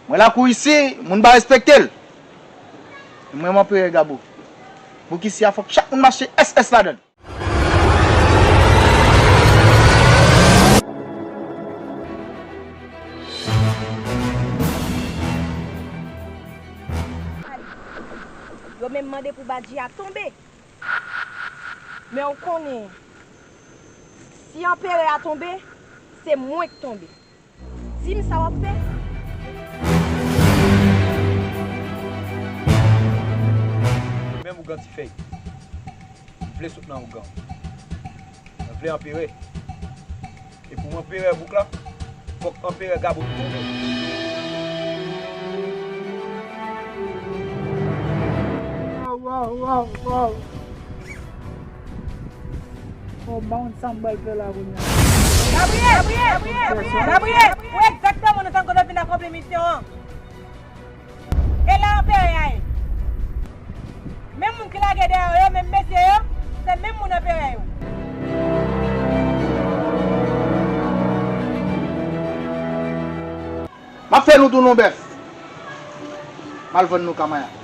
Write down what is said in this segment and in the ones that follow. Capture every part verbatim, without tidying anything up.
Mwen lakou isi, moun pa respekte l. Mwen, m anperè Gabo. Bouk isi a, fòk chak moun mache S S ladan l. Yo menm mande pou Badji a tonbe. Men w konnen, si anperè a tonbe, se mwen k tonbe. Di m sa w ap fè. Menm ougan ti fèy. M vle sot nan ougan. Mwen vle anperè. E pou anperè bouk la, fòk anperè Gabo tounen. Waw, waw, waw, waw. Oh, m pa konn sa m pral fè la kounye a. Gabriel! Gabriel! Gabriel! Gabriel! Ou egzakteman nan zòn kote w vin akonpli misyon an. E la anperè a ye. Menm moun ki lage dèyè yo, menm mesye yo, se menm moun anperè yo. M ap fè nou tounen yon bèf. M al vann nou kamay la.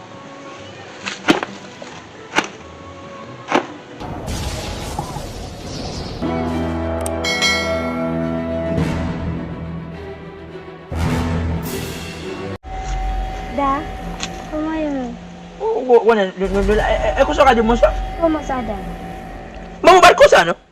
Da, kòman ye menm? Ou, ou, ou konnen, nou, nou, nou la, e, e, e konsa w ka di m konsa? Kòman sa, Da? Manman w pa t konsa, non?